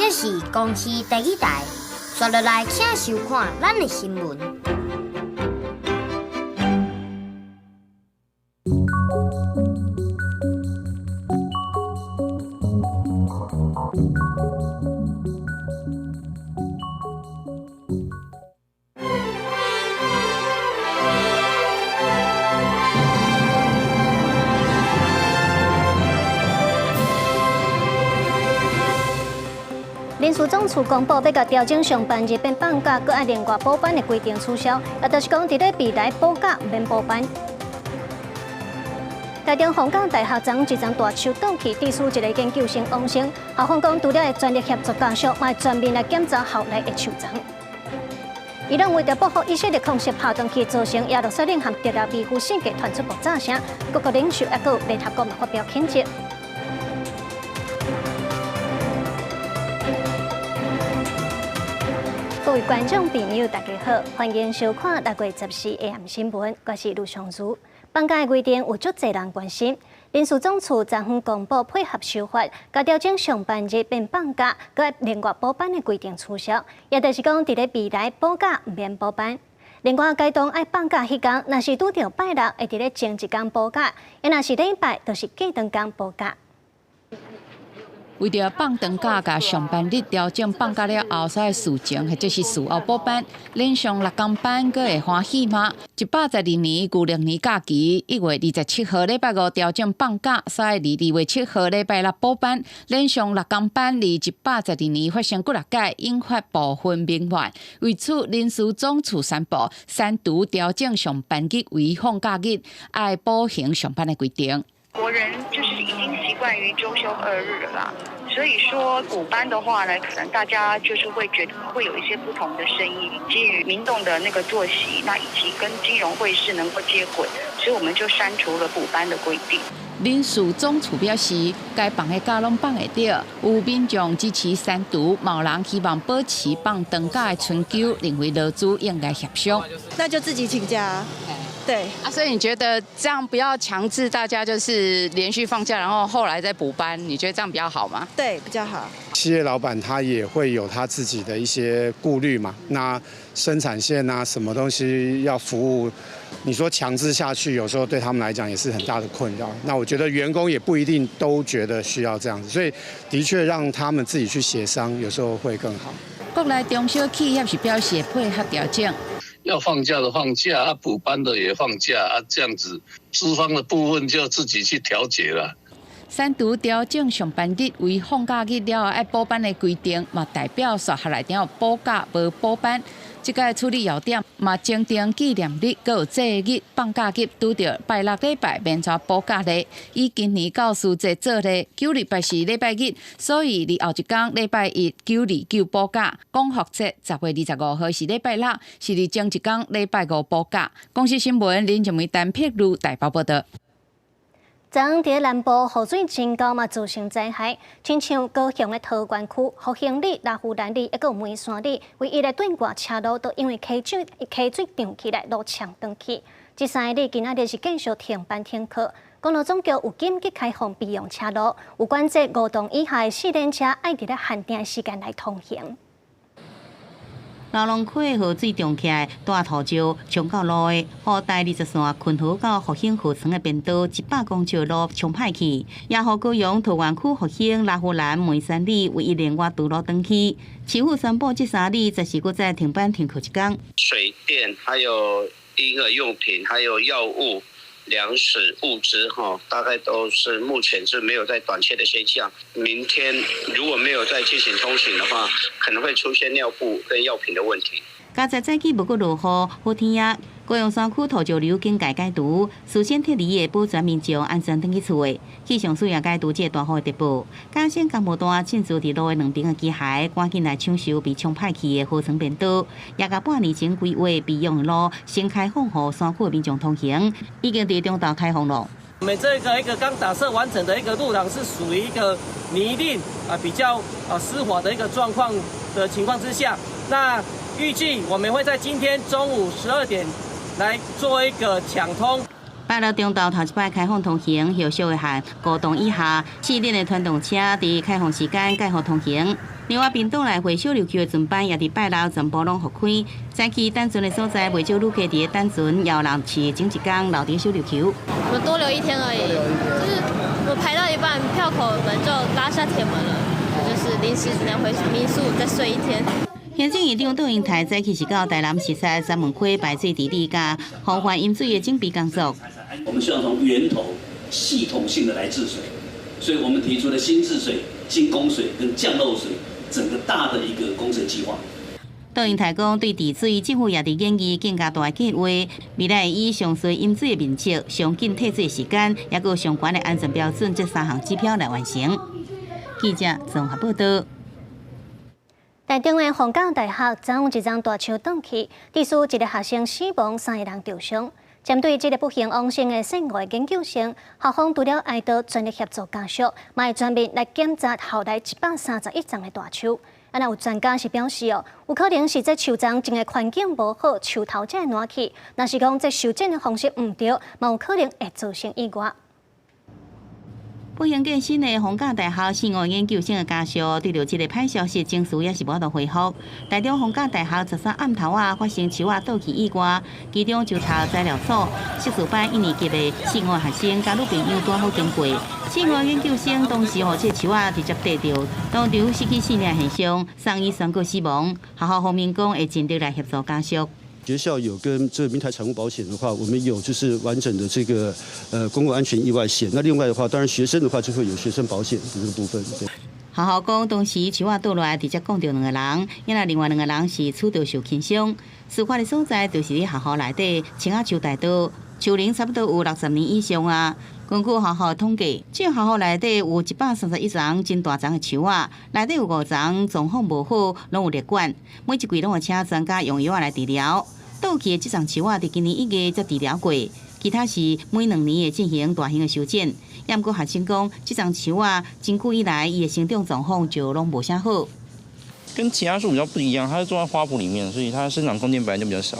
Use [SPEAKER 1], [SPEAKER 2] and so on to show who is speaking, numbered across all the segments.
[SPEAKER 1] 這是公視第二台，紲落來請收看咱的新聞。
[SPEAKER 2] 人事總處公布，欲共調整上班日變放假，閣愛另外補班的規定取消，也就是講，佇咧未來補假毋免補班。台中鴻港大學昨一叢大樹倒去，致使一个研究生往生。校方講，除了會全力協助家屬，嘛會全面來檢查校內的樹叢。伊朗為著報復以色列空襲拍斷去，造成耶路撒冷和特拉維夫四界傳出爆炸聲，各國領袖抑閣有聯合國嘛發表譴責。各位觀眾朋友，大家好，歡迎收看6月14下暗新聞，我是盧尚如。放假的規定有足濟人關心，人事總處昨昏公布配合修法，共調整上班日變放假，閣另外補班的規定取消，也就是講，佇咧未來補假毋免補班。另外，該當愛放假彼工，若是拄著拜六，會佇咧前一工補假；若是禮拜，就是隔兩工補假。
[SPEAKER 3] 為著放長假，共上班日調整放假了後，煞愛事前或者是事後補班，連上六工班閣會歡喜嗎？112年舊曆年假期，1月27號禮拜五調整放假，煞愛佇2月7號禮拜六補班，連上六工班。佇112年發生幾若擺，引發部分民怨。為此，人事總處宣布刪除調整上班日為放假日，愛補行上班的規定。
[SPEAKER 4] 國人就是已經習慣於週休二日了啦，所以說補班的話呢，可能大家就是會覺得會有一些不同的聲音。基於民眾的那個作息，那以及跟金融匯市能夠接軌，所以我們就刪除了補班的規定。
[SPEAKER 3] 人事總處表示，該放的假攏放會著，有民眾支持刪除，嘛有人希望保持放長假的春秋，認為勞資應該協商。
[SPEAKER 5] 那就自己請假。對
[SPEAKER 3] 啊，所以你覺得這樣不要強制大家就是連續放假，然後後來再補班，你覺得這樣比較好嗎？
[SPEAKER 5] 對，比較好。
[SPEAKER 6] 企業老闆他也會有他自己的一些顧慮嘛，那生產線啊，什麼東西要服務，你說強制下去，有時候對他們來講也是很大的困擾。那我覺得員工也不一定都覺得需要這樣子，所以的確讓他們自己去協商，有時候會更好。
[SPEAKER 3] 國內中小企業是表示會配合調整。
[SPEAKER 7] 要放假的放假，啊補班的也放假，啊這樣子，資方的部分就要自己去調節了。
[SPEAKER 3] 刪除調整上班日為放假日了後愛補班的規定，嘛代表煞學內頂有補假無補班。這個處理要點嘛，增訂紀念日、閣有節日、放假日，拄著拜六禮拜免煞補假咧。以今年教師節做例，九二八是禮拜日，所以佇後一工禮拜一929補假。光復節10月25號是禮拜六，是佇前一工禮拜五補假。公視新聞林靜梅、陳碧如台北報導。
[SPEAKER 2] 昨昏佇南部雨水真厚嘛，造成災害，親像高雄的桃園區、復興里、羅浮蘭里，抑閣有梅山里，唯一的斷掛車路都因為溪水漲起來，路沖斷去。這三个里今仔日是繼續停班停課。公路總局有緊急開放備用車路，有管制五棟以下的四輪車愛佇咧限定的時間來通行。
[SPEAKER 8] 荖濃溪河水漲起來，大土石沖到路的，予台20線昆河到復興河村的便道100公尺路沖歹去，也予高雄桃園區復興、羅浮蘭、梅山里唯一連外道路斷去。市府宣布，這三里暫時閣再停班停課一工。
[SPEAKER 9] 水電、還有嬰兒用品、還有藥物、糧食物資，哈，大概都是目前是沒有在短缺的現象。明天如果沒有再進行通行的話，可能會出現尿布跟藥品的問題。
[SPEAKER 8] 佳哉早起無閣落雨，好天啊！高雄山區土石流警戒解除，事先撤離的保全民眾安全轉去厝的。氣象署也解除這個大雨的特報。嘉興工務段進駐佇路的兩邊的機械，趕緊來搶修被沖歹去的河床便道，也共半年前規劃備用的路先開放予山區的民眾通行，已經佇中晝開放了。
[SPEAKER 10] 我們這個一個剛打設完成的一個路廊，是屬於一個泥濘啊比較啊濕滑的一個狀況的情況之下，那預計我們會在今天中午12點來做一個搶通。
[SPEAKER 8] 拜六中晝頭一擺開放通行，後續會限高檔以下四輪的傳動車佇開放時間改予通行。另外，屏東來回小琉球的船班也佇拜六全部攏復開。早起等船的所在，袂少旅客佇咧等船，也有人是前一工留佇小琉球。
[SPEAKER 11] 我多留一天而已，就是我排到一半，票口門就拉下鐵門了，就是臨時只能回民宿再睡一天。
[SPEAKER 8] 行政院長卓榮泰早起是到台南視察三門溪排水治理佮防範淹水的準備工作。
[SPEAKER 12] 我們希望從源頭系統性的來治水，所以我們提出了新治水、精供水跟降漏水整個大的一個工程計劃。
[SPEAKER 8] 卓榮泰講，對治水，政府也佇研議更加大的計劃，未來以上細淹水的面積、上緊退水時間，抑閣上懸的安全標準這三項指標來完成。記者綜合報道。
[SPEAKER 2] 台中的逢甲大學昨昏一叢大樹倒去，致使一個學生死亡，三個人受傷。針對這个不幸往生的四五个研究生，校方除了哀悼，全力協助家屬，嘛會全面來檢查校內131叢的大樹。啊，若有專家是表示哦，有可能是這樹叢種的環境無好，樹頭才會爛去。若是講這修剪的方式毋對，嘛有可能會造成意外。
[SPEAKER 8] 不幸過身的逢甲大學四五研究生的家屬，對著這个歹消息，情緒也是無法度恢復。台中逢甲大學13暗頭仔發生樹仔倒去意外，其中就讀材料所碩士班一年級的四五學生佮女朋友拄好經過，四五研究生當時予這樹仔直接硩著，當場失去性命現象，送醫宣告死亡。學校方面講會盡力來協助家屬。
[SPEAKER 13] 學校有跟這個明台產物保險的話，我們有就是完整的這個公共安全意外險。那另外的話，當然學生的話就會有學生保險的這個部分。對。
[SPEAKER 8] 學校講當時樹仔倒落來，直接摃著兩個人，因為另外兩個人是拄著受輕傷。事發的所在就是佇學校內底青仔樹大道，樹齡差不多有60年以上啊。根據學校統計，這學校內底有131叢真大叢的樹仔，內底有五叢狀況無好，攏有列管，每一季攏會請專家用藥仔來治療。倒去的這叢樹仔，佇今年1月才治療過，其他是每2年會進行大型的修剪。也毋過學生講，這叢樹仔真久以來，伊的生長狀況就攏無啥好。
[SPEAKER 14] 跟其他樹比較不一樣，它是種在花圃裡面，所以它生長空間本來就比較小。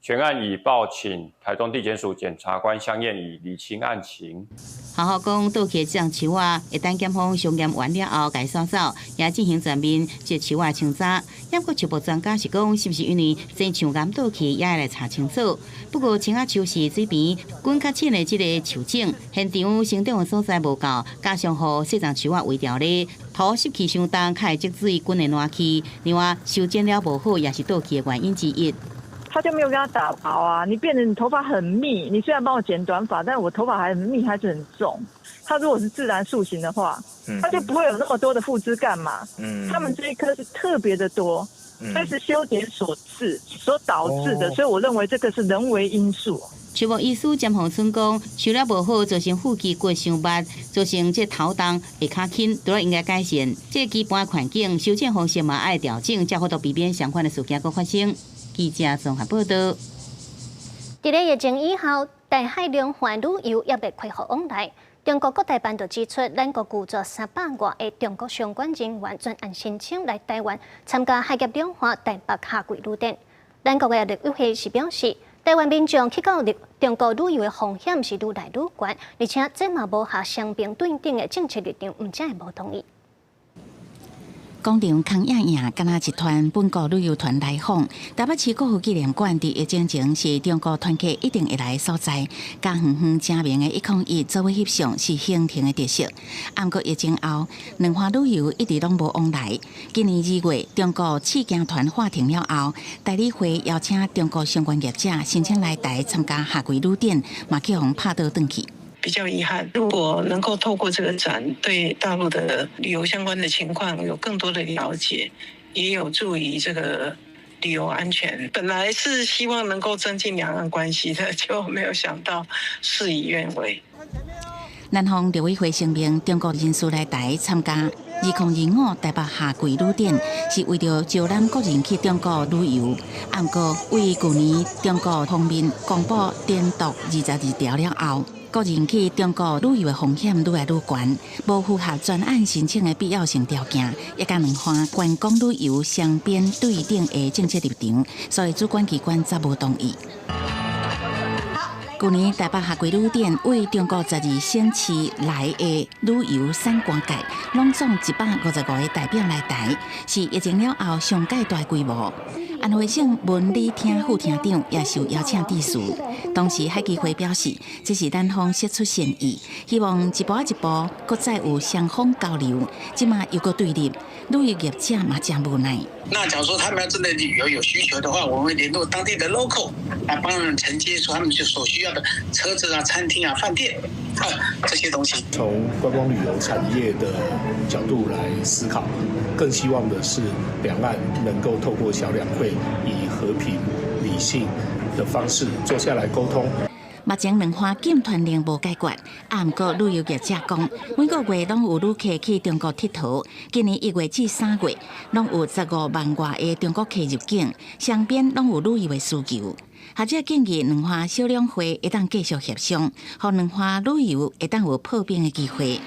[SPEAKER 15] 全案已報請台中地檢署檢察官相驗，以釐清案情。
[SPEAKER 8] 學校講，倒去的這叢樹仔，會等檢方相驗完了後，共徙走，也進行全面這樹仔清查。不過樹木專家是講，是毋是因為這樹巖倒去，也愛來查清楚。不過青仔樹是水邊滾較淺的這个樹種，現場生長的所在無夠，加上予細叢樹仔圍牢咧，土濕氣傷重，較會積水滾會爛去。另外修剪了無好，也是倒去的原因之一。
[SPEAKER 16] 他就沒有跟他打薄啊，你變成你頭髮很密，你雖然幫我剪短髮，但我頭髮還很密，還是很重。他如果是自然樹形的話，他就不會有那麼多的副枝幹嘛。他們這一棵是特別的多，這是修剪所致所導致的，所以我認為這個是人為因素。
[SPEAKER 8] 樹木醫師詹鳳春講，修了無好，造成副枝骨傷密，造成這頭重會較輕，都應該改善。這基本環境修剪方式嘛愛調整，才好避免相款的事件閣發生。記者綜合報道。
[SPEAKER 2] 佇咧疫情以後，台海兩岸旅遊猶未恢復往來。中國國台辦就指出，咱國拒絕300外个中國相關人員轉案申請來台灣參加海峽兩岸台北夏季旅展。咱國的陸委會是表示，台灣民眾去到中國旅遊的風險是愈來愈懸，而且這嘛無合雙邊對等的政策立場，毋才會無同意。
[SPEAKER 3] 廣場空掖掖，敢若一團本國旅遊團來訪。台北市國父紀念館佇疫情前是中國團客一定會來的所在，佮遠遠正面的101做伙翕相是行程的特色。毋過疫情後，兩岸旅遊一直攏無往來。今年2月，中國試行團喊停了後，台旅會邀請中國相關業者申請來台參加夏季旅展，嘛去予拍倒轉去。
[SPEAKER 17] 比較遺憾，如果能夠透過這個展，對大陸的旅遊相關的情況有更多的了解，也有助於這個旅遊安全。本來是希望能夠增進兩岸關係的，就沒有想到事與願違。
[SPEAKER 3] 南方陸委會聲明，中國人士來台參加2025台北夏季旅展，是為著招攬國人去中國旅遊。毋過，對舊年中國方面公布定獨22條了後，國人去中國旅遊的風險愈來愈懸，無符合專案申請的必要性條件，也佮兩岸觀光旅遊雙邊對等的政策立場，所以主管機關才無同意。
[SPEAKER 8] 舊年台北夏季旅展對中國12省市來的旅遊產官界，攏總155個代表來台，是疫情了後上蓋大規模。安徽省文旅廳副廳長也受邀請致辭。當時海基會表示，這是咱方釋出善意，希望一步一步，閣再有雙方交流。這馬又閣對立，旅遊業者嘛誠無奈。
[SPEAKER 18] 那假如說他們要真的旅遊有需求的話，我們會聯絡當地的 local 來幫他們承接，說他們就所需要的車子啊、餐廳啊、飯店啊這些東西。
[SPEAKER 19] 從觀光旅遊產業的角度來思考，更希望的是兩岸能夠透過小兩會，以和平、理性的方式坐下來溝通。
[SPEAKER 8] 目前兩岸禁團令無解決，啊，毋過旅遊業者講，每個月攏有旅客去中國𨑨迌，今年1月至3月，攏有15萬外个中國客入境，雙邊攏有旅遊的需求。學者建議兩岸小兩會會當繼續協商，予兩岸旅遊會當有破冰的機會。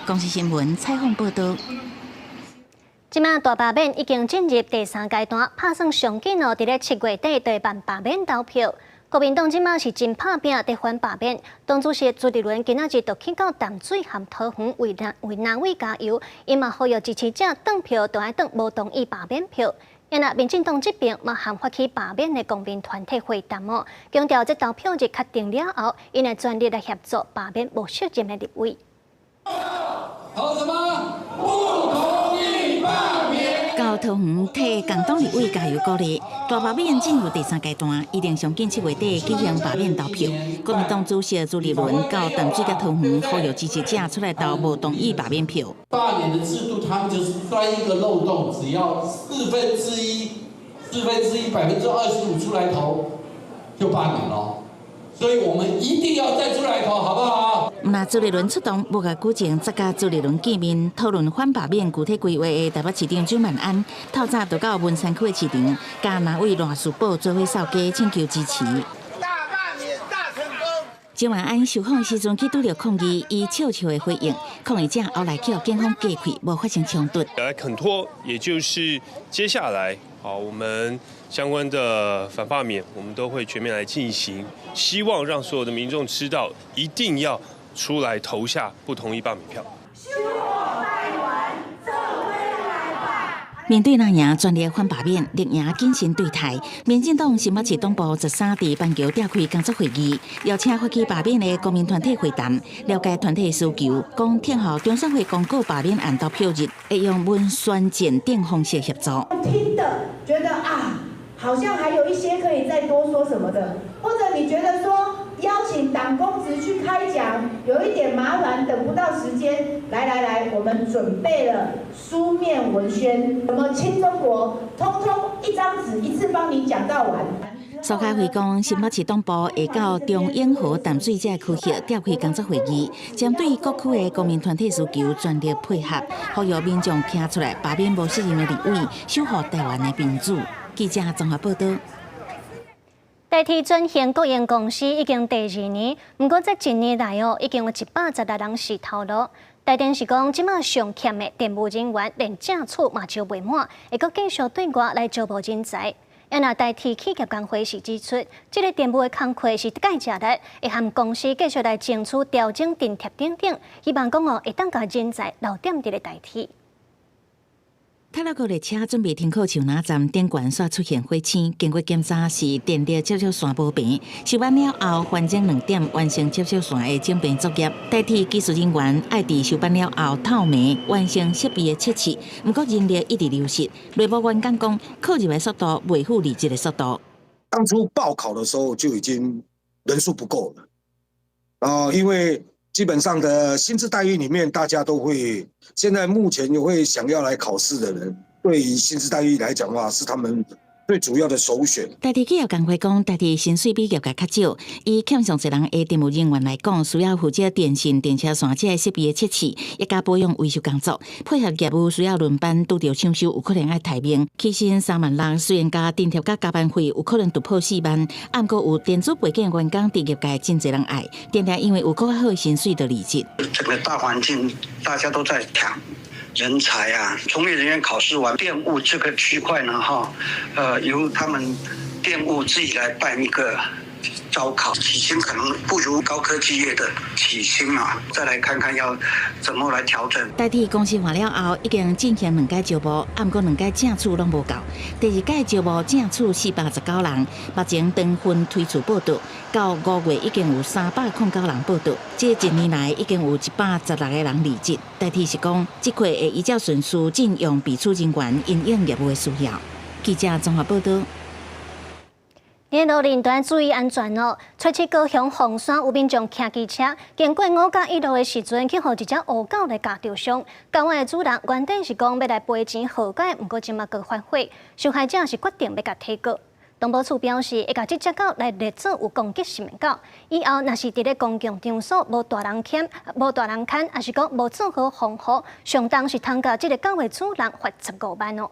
[SPEAKER 8] 公視新聞採訪報導。
[SPEAKER 2] 這馬大罷免已經進入第三階段，拍算上緊哦，佇咧7月底對辦罷免投票。國民黨這馬是真拍拚佇反罷免，黨主席朱立倫今仔日就去到淡水和桃園為藍委加油，伊嘛呼籲支持者轉票都愛轉無同意罷免票。若民進黨這邊嘛和發起罷免的公民團體會談哦，強調這投票日確定了後，𪜶會全力來協助罷免無適任的立委。
[SPEAKER 20] 投什麼？不同意罷免。
[SPEAKER 8] 到桃園替共黨立委加油鼓勵，大罷免進入第三階段，一定上緊7月底舉行罷免投票。國民黨主席朱立倫到淡水佮桃園呼籲支持者出來投無同意罷免票。
[SPEAKER 20] 罷免的制度，他們就是鑽一個漏洞，只要四分之一、四分之一25%出來投，就罷免了。所以我們一定要再出來投，好不好？
[SPEAKER 8] 毋但朱立倫出動，無共舉前才佮朱立倫見面討論反罷免具體規劃的台北市長蔣萬安，透早就到文山區的市場，佮藍委賴士葆做伙掃街，請求支持。
[SPEAKER 20] 大罷免大成功。
[SPEAKER 8] 蔣萬安受訪時陣去拄著抗議，伊笑笑的回應，抗議者後來去予警方隔開，無發生衝突。
[SPEAKER 21] 來懇託，也就是接下來，好，我們相關的反罷免，我們都會全面來進行，希望讓所有的民眾知道，一定要出來投下不同意罷免票。
[SPEAKER 8] 面對藍營全力反罷免，綠營謹慎對待。民進黨新北市黨部13佇板橋召開工作會議，邀請發起罷免的公民團體會談，了解團體需求，講聽候中選會公告罷免案投票日，會用文宣戰等方式協助。
[SPEAKER 22] 聽的覺得啊，好像還有一些可以再多說什麼的，或者你覺得說邀請黨公職去開講有一點麻煩，等不到時間，來來來，我們準備了書面文宣，什麼親中國，通通一張紙一次幫你講到完。
[SPEAKER 8] 蘇開輝講，新北市黨部會到中永和淡水這個區域召開工作會議，針對各區的公民團體需求全力配合，呼籲民眾站出來罷免無適任的立委，守護台灣的民主。記者綜合報導。
[SPEAKER 2] 台鐵轉型國營公司已經第二年，毋過這一年來哦，已經有116人死頭路。台電是講，這馬上欠的電務人員連正厝嘛招袂滿，會閣繼續對外來招募人才。若台鐵企業工會是指出，這個電務的工課是蓋食力，會和公司繼續來爭取調整津貼等等，希望講哦會當共人才留踮佇咧台鐵。
[SPEAKER 8] 太魯閣列車準備停靠樹林站，頂懸煞出現火星，經過檢查是電力接觸線無平。修完了後，完整兩點完成接觸線的整平作業。台鐵技術人員愛佇修班了後透明完成設備的測試，毋過人力一直流失。內部員工講，考入的速度袂赴離職的速度。
[SPEAKER 23] 當初報考的時候就已經人數不夠了，啊，因為基本上的薪資待遇裡面，大家都會，現在目前會想要來考試的人，對於薪資待遇來講的話，是他們最主要的首選。
[SPEAKER 8] 台鐵企業工會講，台鐵薪水比業界較少，以欠上濟人的電務人員來講，需要負責電線、電車線這个設備的測試，以及保養維修工作，配合業務需要輪班拄著搶修，有可能愛待命。起薪3萬6，雖然加津貼佮加班費有可能突破4萬，毋過有電子背景員工佇業界真濟人愛，定定因為有閣較好的薪水就離職。
[SPEAKER 24] 整個大環境大家都在搶人才啊！從業人員考試完，電務這個區塊呢，哈，由他們電務自己來辦一個招考，起薪可能不如高科技業的起薪啊，再來看看要怎麼來調整。
[SPEAKER 8] 台鐵公司化了後，已經進行兩屆招募，毋過兩屆正取攏無夠。第二屆招募正取419人，目前當分推出報到，到5月已經有309人報到。這一年來已經有116個人離職。台鐵是講，這塊會依照順序進用備取人員，因應業務的需要。記者綜合報道。
[SPEAKER 2] 沿路兩端注意安全哦！初七高雄鳳山有民眾騎機車經過五甲一路的時陣，去予一隻烏狗來咬著傷。狗仔的主人原底是講欲來賠錢和解，毋過這馬閣反悔。受害者是決定欲共提告。動保處表示，會共這隻狗來列做有攻擊性的狗。以後若是佇咧公共場所無大人牽、無大人牽，抑是講無做好防護，上重是通共這个狗的主人罰15萬哦。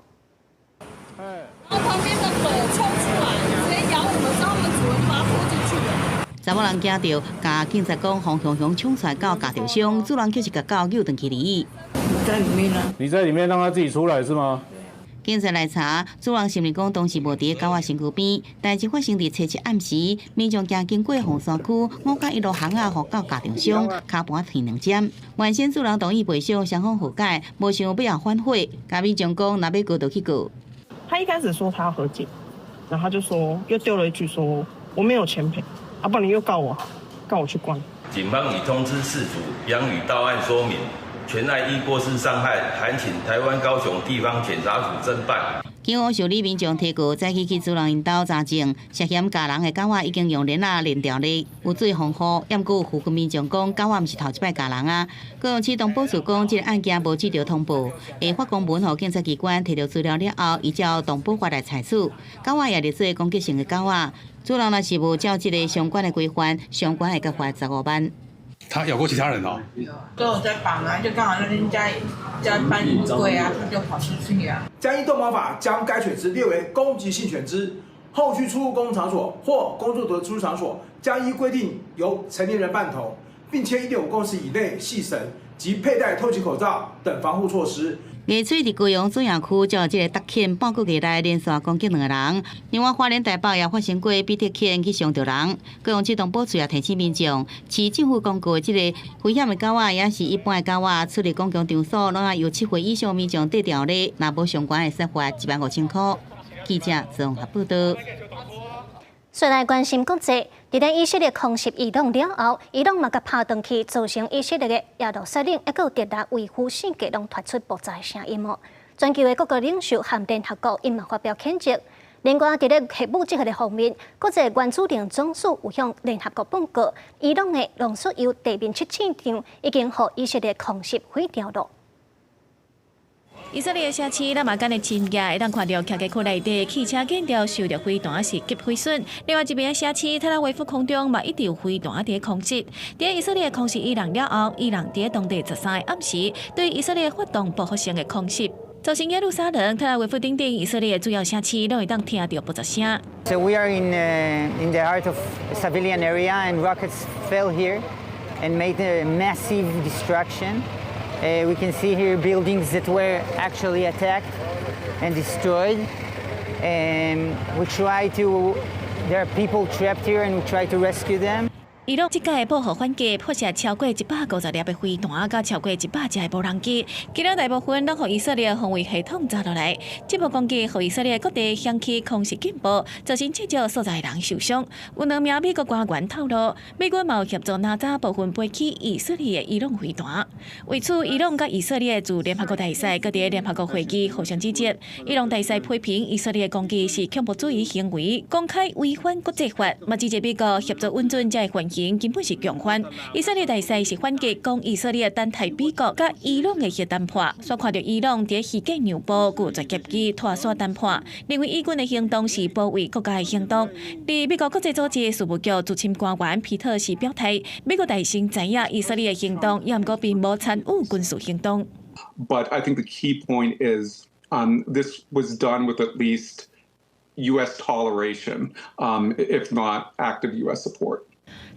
[SPEAKER 1] 然後旁邊的狗衝出來，直接咬我們，之後他們主人就把它拖進去了。
[SPEAKER 8] 查某人驚著，共警察講，黃雄雄衝出來狗咬著傷，主人卻是共狗救轉去哩。
[SPEAKER 4] 在裡面呢？
[SPEAKER 5] 你在裡面讓它自己出來是嗎？
[SPEAKER 8] 警察來查，主人承認講當時無佇狗仔身軀邊，代誌發生佇初七暗時，民眾行經過鳳山區五甲一路巷仔，予狗咬著傷，跤盤斷兩針。原先主人同意賠償，雙方和解，無想尾後反悔，共民眾講，若欲告就去告。
[SPEAKER 6] 他一開始說他要和解，然後他就說又丟了一句說我沒有錢賠，啊不然你又告我，告我去關。
[SPEAKER 25] 警方已通知事主楊宇到案說明，全案依過失傷害，函請台灣高雄地方檢察署偵辦。
[SPEAKER 8] 警方受理民眾提告，早起去主人𪜶兜查證，涉嫌咬人的狗仔已經用鏈仔連牢咧，有做防護，毋過附近民眾講，狗仔毋是頭一擺咬人啊。高雄市動保處講，這个案件無接著通報，會發公文予檢察機關提著資料了後，依照動保法來採取。狗仔也列做攻擊性的狗仔，主人若是無照這个相關的規範，相關會共罰15萬。
[SPEAKER 26] 他咬過其他人哦？
[SPEAKER 1] 都有在綁啊，就剛好那天家裡在搬衣櫃啊，他就跑出去啊。
[SPEAKER 27] 將依動保法將該犬隻列為攻擊性犬隻，後續出入公共場所或工作的出入場所，將依規定由成年人伴同，並牽1.5公尺以內細繩及佩戴透氣口罩等防護措施。
[SPEAKER 8] 藝穗佇高雄左營區，遭這个特犬半個月內連續攻擊兩個人。另外，花蓮台北也發生過比特犬去傷著人。高雄市動保處也提醒民眾，市政府公告的這个危險的狗仔，抑是一般的狗仔，出入公共場所，攏愛由7歲以上民眾綴著咧，若無相關會使罰15,000箍。記者綜合報道。
[SPEAKER 2] 再來關心國際，佇咧以色列空襲伊朗了後，伊朗嘛共拍轉去，造成以色列的耶路撒冷抑閣有特拉維夫四界攏傳出爆炸的聲音哦。全球的各國領袖和聯合國𪜶嘛發表譴責。另外，佇咧核武這個方面，國際原子能總署有向聯合國報告，伊朗的濃縮鈾地面測試場已經予以色列空襲毀掉了。
[SPEAKER 28] 以色列城市拉馬干的深夜，會當看著徛街區內底汽車建築受著飛彈襲擊毀損。另外一邊的城市特拉維夫空中嘛一直有飛彈佇空襲。佇以色列空襲伊朗了後，伊朗佇當地13日暗時對以色列發動報復性的空襲，造成耶路撒冷、特拉維夫等等以色列主要城市攏會當聽著爆炸聲。
[SPEAKER 29] So we are in the heart of civilian area and rockets fell here and made a massive destruction. We can see here buildings that were actually attacked and destroyed. And we try to, there are people trapped here and we try to rescue them.
[SPEAKER 28] 伊朗這擺的報復反擊，發射超過150粒的飛彈，佮超過100架的無人機，其中大部分攏予以色列防衛系統炸落來。這波攻擊予以色列各地響起空襲警報，造成至少數十個人受傷。有兩名美國官員透露，美軍嘛有協助拿炸部分飛去以色列的伊朗飛彈。為此，伊朗佮以色列駐聯合國大使閣佇聯合國會議互相指責。伊朗大使批評以色列攻擊是恐怖主義行為，公開違反國際法，嘛指責美國協助允准這个犯行根本是共犯。以色列大使是反擊，講以色列等待美國佮伊朗的核談判，煞看著伊朗佇虛假讓步，拒絕協議拖洲談判，認為以軍的行動是保衛國家的行動。佇美國國際組織事務局資深官員皮特是表態，美國大聲知影以色列的行動，也毋過並無參與軍事行動。
[SPEAKER 30] But I think the key point is, this was done with at least U.S. toleration, if not active U.S. support.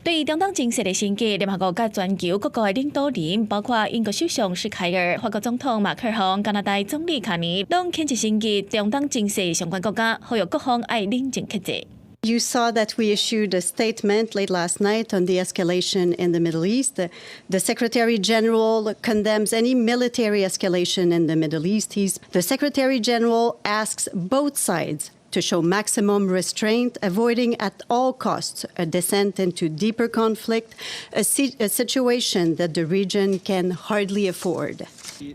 [SPEAKER 28] 對於中東情勢的升級，聯合國佮全球各國的領導人，包括英國首相施凱爾、法國總統馬克宏、加拿大總理卡尼，攏譴責升級中東情勢相關國家，呼籲各方愛冷靜克制。
[SPEAKER 4] You saw that we issued a statement late last night on the escalation in the Middle East. The Secretary General condemns any military escalation in the Middle East. The Secretary General asks both sides to show maximum restraint, avoiding at all costs a descent into deeper conflict, a situation that the region can hardly afford.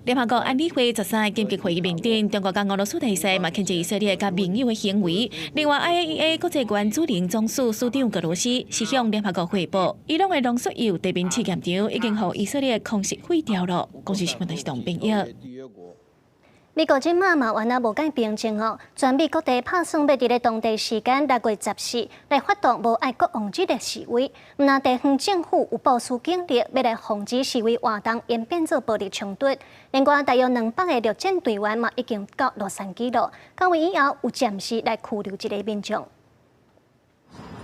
[SPEAKER 28] 聯合國安理會13緊急會議面頂，中國佮俄羅斯提示嘛，譴責以色列佮盟友的行為。另外，IAEA 國際原子能總署署長格羅斯是向聯合國匯報，伊朗的濃縮鈾地面試驗場已經予以色列空襲毀掉了。公視新聞電視董編譯。
[SPEAKER 2] 美國這馬嘛原來無介平靜哦，全美各地拍算欲佇咧當地時間6月14來發動無愛國王日的示威，毋但地方政府有部署警力，欲來防止示威活動演變做暴力衝突。另外，大約200个陸戰隊員嘛已經到洛杉磯咯，到位以後有暫時來拘留一个民眾。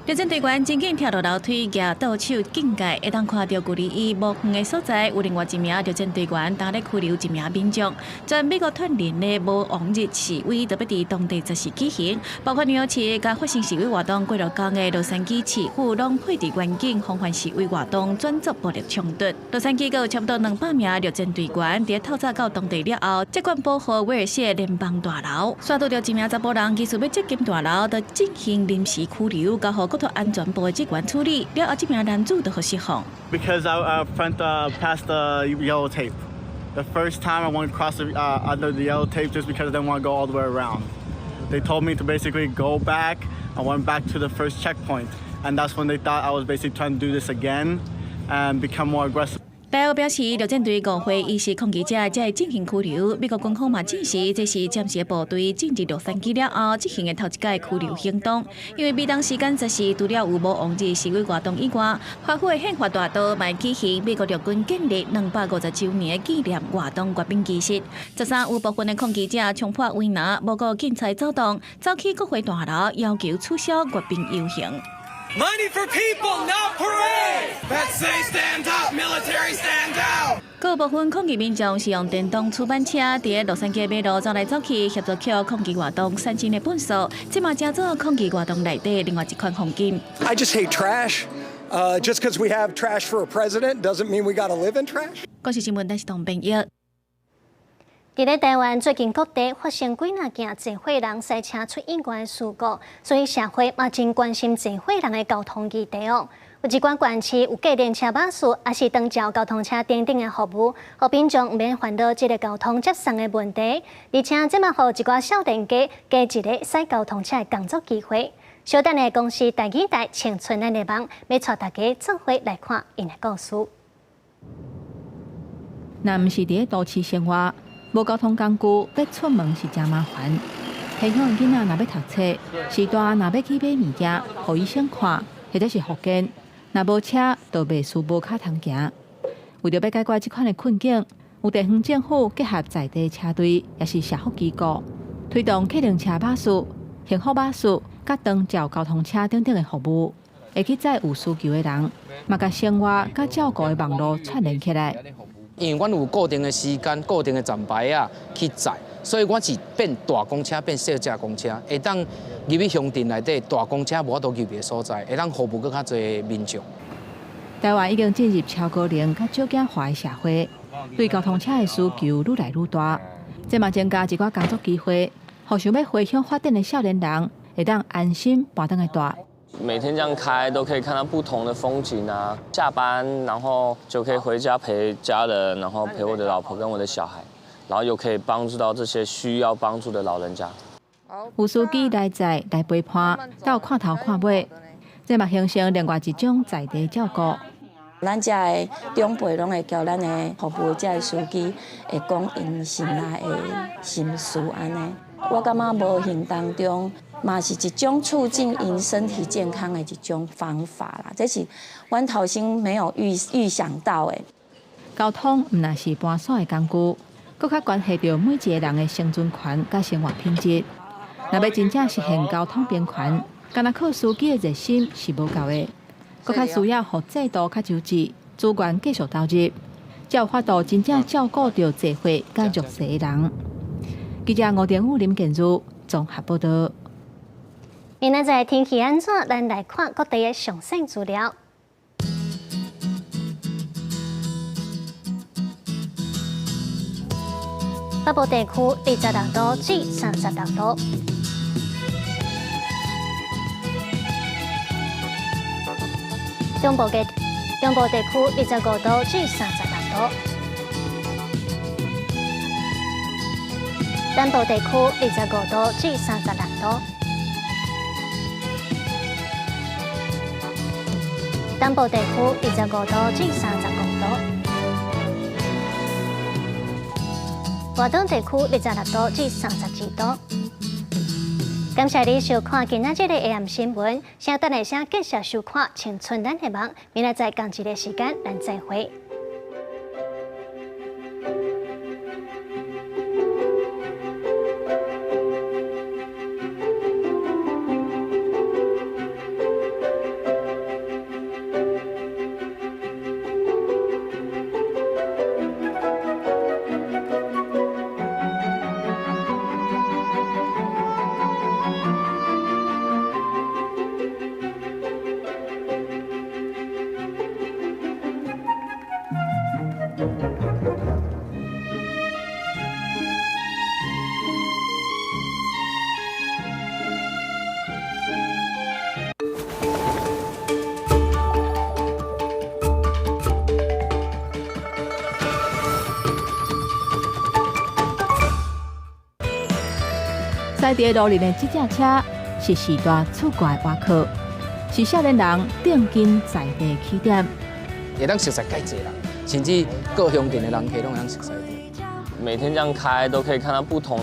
[SPEAKER 28] 陸戰隊員真緊跳落樓梯，舉倒手警戒，會當看著距離伊無遠的所在，有另外一名陸戰隊員當咧拘留一名民眾。全美國推行的無王日示威，特別佇當地十四舉行，包括紐約市佮發生示威活動幾落工的洛杉磯市府，攏配置員警防範示威活動轉作暴力衝突。洛杉磯閣有差不多200名陸戰隊員，佇透早到當地了後，接管保護威爾士聯邦大樓，煞拄著一名查埔人，疑似欲接近大樓，就進行臨時拘留，交予國土安全部的職員處理。了後，這名男子就予釋放。
[SPEAKER 7] Because I front past the yellow tape. The first time I went across under the yellow tape just because I didn't want to go all the way around. They told me to basically go back. I went back to the first checkpoint, and that's when they thought I was basically trying to do this again and become more aggressive.
[SPEAKER 28] 大學表示，陸戰隊誤會伊是抗議者，才會進行拘留。美國軍方嘛證實，這是暫時部隊進入洛杉磯了後執行的頭一擺拘留行動。因為美東時間十四，除了有無王日示威活動以外，華府的憲法大道嘛舉行美國陸軍建立250週年的紀念活動閱兵儀式。13有部分的抗議者衝破圍欄，無顧警察阻擋，走去國會大樓要求取消閱兵遊行。
[SPEAKER 9] Money for people, not parade. Let's say stand up, military stand down.
[SPEAKER 28] 閣有部分抗議民眾是用電動滑板車佇洛杉磯馬路走來走去，協助抾抗議活動產生的糞掃，這嘛成做抗議活動內底另外一款風景。
[SPEAKER 10] I just hate trash. Just because we have trash for a president doesn't mean we got to live in trash.
[SPEAKER 28] 國視新聞電視董編譯。
[SPEAKER 2] 佇咧台灣最近各地發生幾若件濟歲人賽車出意外的事故，所以社會嘛真關心濟歲人的交通議題哦。有一寡縣市有計程車巴士，抑是長照交通車等等的服務，予民眾毋免煩惱這个交通接送的問題。而且這嘛予一寡少年家加一个駛交通車的工作機會。小等下公視台語台青春咱的夢，欲帶大家做伙來看𪜶的故事。
[SPEAKER 11] 若毋是佇咧都市生活，無交通工具，欲出門是誠麻煩。偏鄉的囡仔若欲讀冊，序大若欲去買物件，予醫生看，或者是復健，若無車，就袂輸無跤通行。為著欲解決這款的困境，有地方政府結合在地車隊，抑是社福機構，推動計程車巴士、幸福巴士、佮長照交通車等等的服務，會去載有需求的人，嘛共生活佮照顧的網路串聯起來。
[SPEAKER 12] 因為阮有固定的時間、固定的站牌仔去載，所以阮是變大公車變細隻公車，會當入去鄉鎮內底，大公車無法度入去的所在，會當服務閣較濟民眾。
[SPEAKER 11] 台灣已經進入超高齡佮少子化的社會，對交通車的需求愈來愈大，這嘛增加一寡工作機會，予想欲回鄉發展的少年人會當安心搬轉來蹛。
[SPEAKER 13] 每天這樣開都可以看到不同的風景啊！下班然後就可以回家陪家人，然後陪我的老婆跟我的小孩，然後又可以幫助到這些需要幫助的老人家。
[SPEAKER 11] 有司機來載來陪伴，鬥看頭看尾，這嘛形成另外一種在地照顧。
[SPEAKER 14] 咱遮的長輩攏會交咱的服務這个司機會講𪜶心內的心事按呢。我感覺無形當中嘛是一種促進𪜶身體健康的一種方法啦。這是阮頭先沒有預想到的。
[SPEAKER 11] 交通毋但是搬徙的工具，閣較關係著每一个人的生存權佮生活品質。若欲真正實現交通平權，干焦靠司機的熱心是無夠的，閣較需要予制度較周至，資源繼續投入，才有法度真正照顧著濟歲佮弱勢的人。記者吳定武、林建儒綜合報導。
[SPEAKER 2] 明仔載天氣按怎？咱來看各地的詳細資料。北部地區26度至36度。中部地區25度至36度。南部地區25度至36度。東部地區25度至35度。華東地區26度至32度。感謝你收看今仔日的 AM 新聞，請等下聲繼續收看《青春咱的網》，明仔載仝一个時間，咱再會。
[SPEAKER 11] 驶佇路裡的這隻車是時代出國的外殼，是少年人定金在地起點。
[SPEAKER 12] 會當熟似蓋濟人，甚至各鄉鎮的人客攏會當熟似。
[SPEAKER 13] 每天這樣開都可以看到不同。